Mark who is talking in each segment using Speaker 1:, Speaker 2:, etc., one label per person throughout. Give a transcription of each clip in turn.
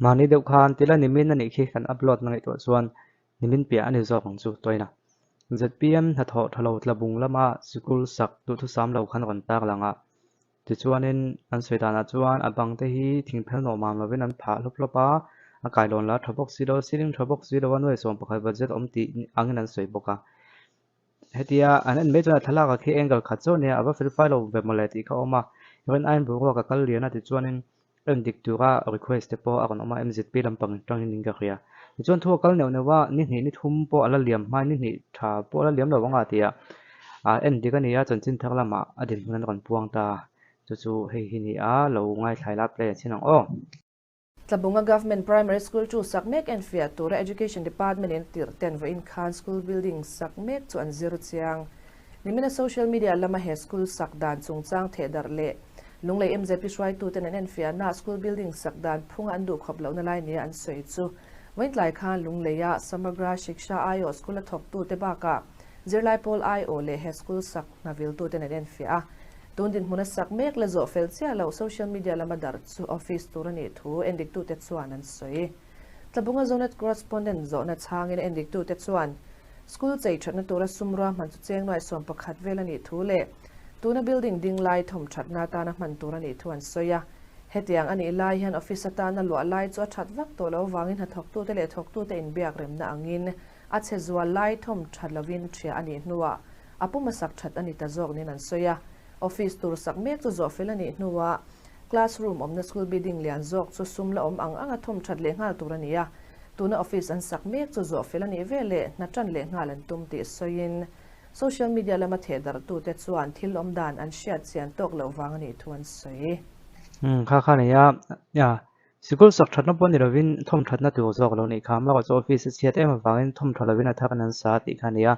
Speaker 1: Mahni deuh khan tila nimin a nih khi kan upload na ngaihtuah chuan nimin piah a ni zawk ang chu tawina. Zpm hnathawh tha lo tlabung lama sikul sak duhthusam lo khan rawn tar lang a. Tichuanin an sawi danah chuan a bang te hi thingphel nawh mam lovin an phah hlawp hlawp a, a kailawn la tha bawk si lo, ceiling tha bawk si lo a nuai 11 budget awm tih angin an sawi bawk a. Hetia an en mai chuan a thlalak ah khi angle khat chauh nia a va fel fai lo ve mawle tih kha a awm a, Rin aiin boruak a kal lian a tichuanin en dik tura request te pawh a rawn awm a MZP lampang atangin in ka hria. Tichuan thu a kal neuh neuh a, ni hnih ni thum pawh a la liam hmain ni hnih tha pawh a la liam lo ang a ti a, ah en dik a ni a chanchin thar lamah a dinhmun an rawn puang ta chu chu hei hi ni a lo ngaithlai la play a chhin ang aw.
Speaker 2: Tlabunga Government Primary School chu sak mek enfiah tura Education Department in tirh ten vawiin khan school building sak mek chu an zir chiang. Nimina social media lama he school sak dan chungchang thehdarh leh Lunglei MZP hruaituten an enfiahna school building sak dan phunga an duhkhawp lohna lai nia an sawi chu vawiin tlai khan Lungleia Samagra Shiksha aiawh school a thawktute bakah zirlai pawl aiawh leh he school sak Hna viltuten an enfiah a, tun dinhmun a sak mek la zawh fel chiah loh social media lama darh chu office tur a nih thu endiktute chuan an sawi. Tlabunga Zonet correspondent zawhna chhangin endiktute chuan school chei thatna tura sum ruahman chu cheng nuai 11 vel a nih thu leh tuna building ding lai thawm thatna atana hman tur a nih thu an sawi a. Hetiang a nih lai hian office atana luah lai chu a that vak tawh loh avangin hnathawktute leh thawktute inbiak remna angin a chhe zual lai thawm that lovin ṭhia a nih hnuah A pum a sak that a ni ta zawk niin an sawi a. Office tur sak mek chu zawh fel a nih hnuah classroom awmna school building lian zawk chu sum la awm ang ang a thawm that leh nghal tur a ni a. Tuna office an sak mek chu zawh fel a nih ve leh hna tan leh nghal an tum tih sawiin social media lama thehdarhtute chuan thil awm dan an hriat chian tawk loh vang a nih thu an sawi.
Speaker 1: Umm kha kha nei a, Sikul sak thatna pawh ni lovin thawm thatna tur zawk lo nih kha. Amaherawh chu office a chhiat em avangin thawm tha lovin a thar in an sa tih kha a ni a.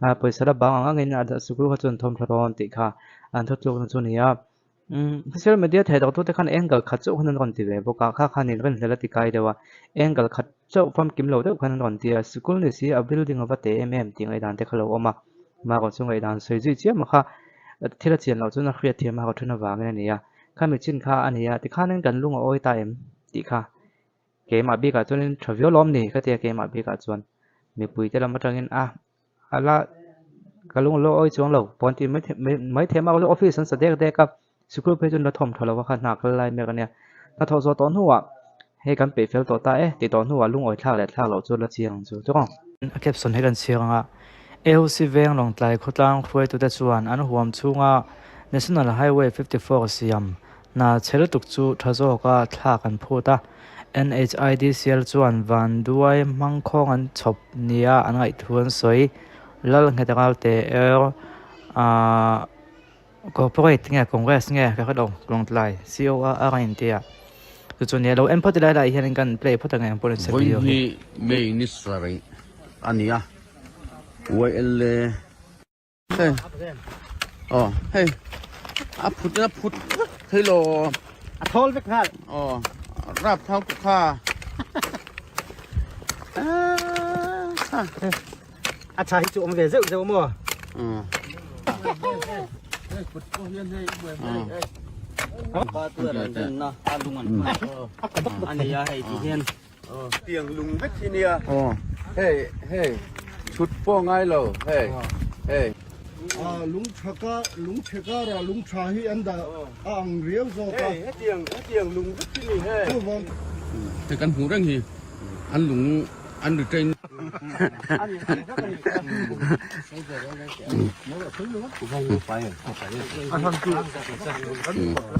Speaker 1: Pawisa la bang ang angin a sikul kha chu an thawm tha dawn tih kha an thutlukna chu a ni a. Social media thei dawktute khan angle khat chauh khan an rawn ti ve bawk a, kha khan inrinhlelh a ti kai deuh a. Angle khat chauh famkim lo deuh khan an rawn ti a, sikul ni si a building a va teh em em tih ngaihdan te kha lo awm a. Amaherawh chu ngaihdan sawi zui chiam a kha thil a chian loh chuan a hriatthiam a ha then avangin a ni a. Khami chin kha a ni a, tikhanin kan lung a awi ta em? tih kha keimah bikah chuanin tha viau lawm ni ka ti a, keimah bikah chuan mipuite lam atangin a a la ka lung a lo awi chuang lo pawn tih mai mai thei a mah office an sa dek dek a, sikul phei chu an la thawm tha lo a kha hna kal lai mek a nia, hnathawh zawh tawh hnuah hei kan peih fel tawh ta e tih tawh hnuah lungawi thlak leh thlak loh chu la chiang ang chu chu. A caption hi kan chhiar ang a, AOC veng Lawngtlai khawtlang hruaitute chuan an huam chhunga National Highway 54 siam hna chhe lutuk chu tha zawka thlak an phut a, NHIDCL chuan vanduai hmangkhawng an chhawp nia an ngaihthu an sawi. Lal nghet ralte er ah Corporate nge Congress nge ka hre lo Lawngtlai COR a intia chu chu nia lo en phawt ila helai hian kan play phawt ang eng pawh nise video
Speaker 3: hi. Vawiin hi May ni sarih a ni a, YLA hei aw hei a phut in a phut vek thei lo
Speaker 4: a thawl vek nghal
Speaker 3: aw rap thau tu kha
Speaker 4: a tha hi chu awm ve zeuh zeuh maw
Speaker 3: tiang lung vek hi nia hei hei chhut pawh ngai lo hei hei
Speaker 5: lung thaka lung chhe kara lung tha hi an dah a ang riau zawk a
Speaker 3: hei hetiang hetiang lung vek hi ni hei hei kan hmuh reng hi an lung an retain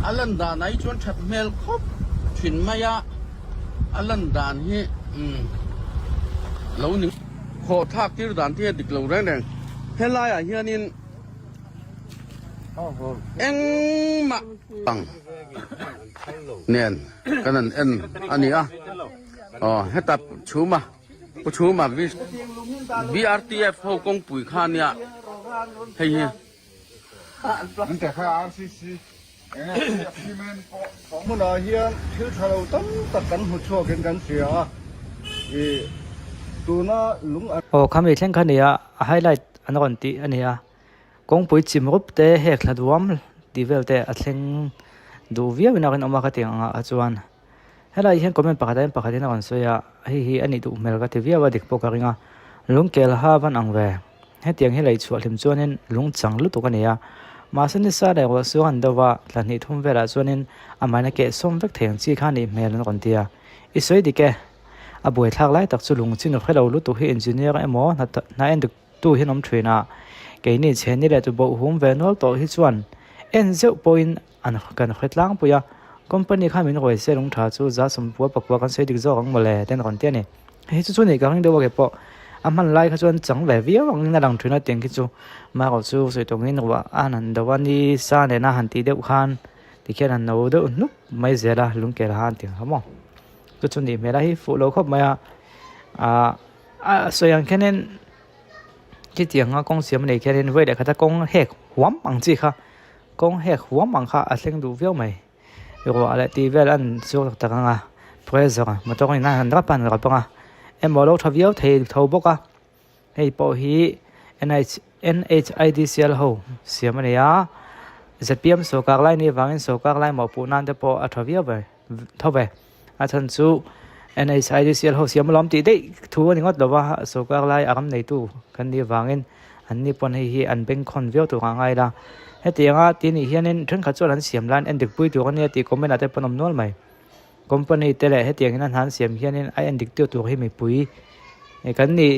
Speaker 3: A lan dan ah hi chuan that hmel khawp thin mai a, a lan dan hi lo ni khawh thlak tir dan te hi a dik lo reng reng. Helai ah hianin engmah ang nen kan han en a ni a, aw heta chhuma. Pu Chhuma BRTF ho kawngpui kha nia hei hi.
Speaker 5: An te kha RCC enge cement pawh hmunah hian thil tha lo tam tak kan hmu chhuakin kan hria a, i tuna lung an.
Speaker 1: Aw khami thleng kha nia a highlight an rawn tih a nia kawngpui chim rup te hek thla duam tih vel te a thleng duh viau in a rinawm a ka ti ang ah chuan. Helai hian comment pakhat ah hian pakhat in a rawn sawi a, hei hi a nih duh hmel ka ti viau a dik pawh ka ring a, lungkel ha van ang ve. Hetiang hi lei chhuah hlim chuanin lung chang lutuk a ni a, mahse nisa leh ruah suang an deuh a, thla hnih thum velah chuanin a mahna keh sawm vek thei ang chi kha a nih hmel an rawn ti a, I sawi dik e. A buaithlak lai tak chu lung chin hre lo lutuk hi engineer emaw hna en dik tu hian awm thin a, keini chheni leh tuboh hum ve nual tawh hi chuan en zeuh pawhin an kan hre tlangpui a, company kha min ruai se lung tha chu za sawmpua pakua kan sawi dik zawk ang mawle te an rawn ti a ni. Hei chu chu nih ka ring deuh a ke pawh a hman lai kha chuan chang ve viau angin a lang thin a tiang khi chu marawh chu sawi tawngin ruah a han han do a ni sa nena han tih deuh khan tikhian han no deuh hnup mai zel a lungkel kha an ti ang kha maw chu chu nih hmel a hi fuh lo khawp mai a ah a sawi ang khianin khitianga kawng siam a nih khianin vawi leh khata kawng hek huam ang chi kha kawng hek huam ang kha a thleng duh viau mai. Ruah leh tih vel an chhuak tak tak ang a, pressure motor in a han rap a han rap ang a, emaw lo tha viau thei tho bawk a, hei pawh hi N_H N_H_I_D_C_L ho siam a ni a, Z_P_M sawrkar lai nih avangin sawrkar lai mawhpuh nan te pawh a tha viau ve tho ve, a chhan chu N_H_I_D_C_L ho siam alawm tih daih thu a ni ngawt lo va, sawrkar lai a ram neitu kan nih avangin an ni pawn hei hi an bengkhawn viau tur ah ngai la, hetianga ti nih hianin thenkhat chuan an siam lai an en dik pui tur a nia tih comment ah te pawn awm nual mai, company te leh hetiang in a hna an siam hianin a en dik tiu tur hi mipui kan nih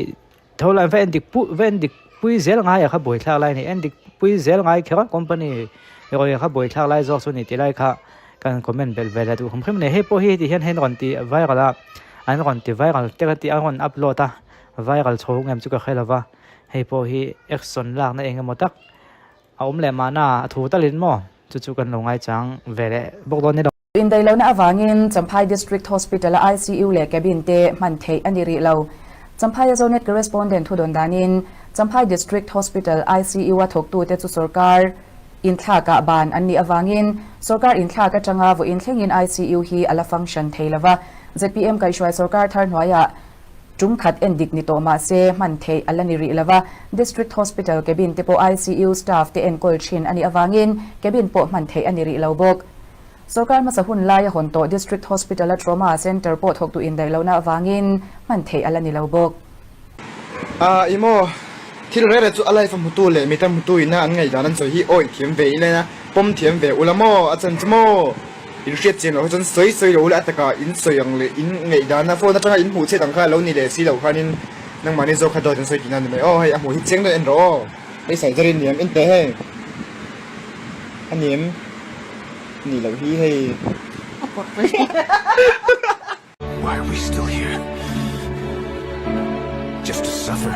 Speaker 1: tho lai va en dik pui va en dik pui zel ngai ah kha buaithlak lai a ni en dik pui zel ngai kher a company erawh kha buaithlak lai zawk chu a ni tih lai kha kan comment belh ve leh duh hrim hrim a ni hei pawh hi heti hian hei an rawn ti viral a an rawn ti viral te ka tih a an rawn upload a viral chho ngem chu ka hre lo va. Hei pawh hi action lakna eng emaw tak a awm leh mahna a thu talin maw chu chu kan lo ngaichang ve leh bawk dawn ni lo.
Speaker 6: Indaihlohna avangin Champhai District Hospital-a ICU leh cabin te hman theih a ni rih lo. Champhai-a Zonet Correspondent thudawn danin Champhai District Hospital ICU-a thawktute chu sorkar inthlakah ban an nih avangin sorkar inthlak atanga vawiin thlengin ICU hi a la function thei lova. Zpm kaihhruai sorkar thar hnuaiah Tum khat en dik ni tawh mah se hman theih a la ni rih lo va, District Hospital cabin te pawh ICU staff te enkawl thin a nih avangin cabin pawh hman theih a ni rih lo bawk. Sorkar hmasa hun laia hawn tawh District Hospital-a Trauma Centre pawh thawktu indaih lohna avangin hman theih a la ni lo bawk.
Speaker 7: A i maw? Thil reh reh chu a life a hmutu leh mita hmutu ina an ngaihdan an sawi hi awi thiam ve ila pawm thiam ve ula maw? A chan chu maw? In hriat chian loh kha chuan sawi sawi lo ula a takah in sawi ang leh in ngaihdan a phone atanga in hmuh chhiat ang kha a lo ni leh si loh khanin nangmahni zawk kha dawt an sawi tihna a ni mai aw hei a hmuh hi chiang deuh en rawh aw hei surgery ni em en teh hei a ni em ni loh hi hei.
Speaker 8: Why are we still here? Just to suffer?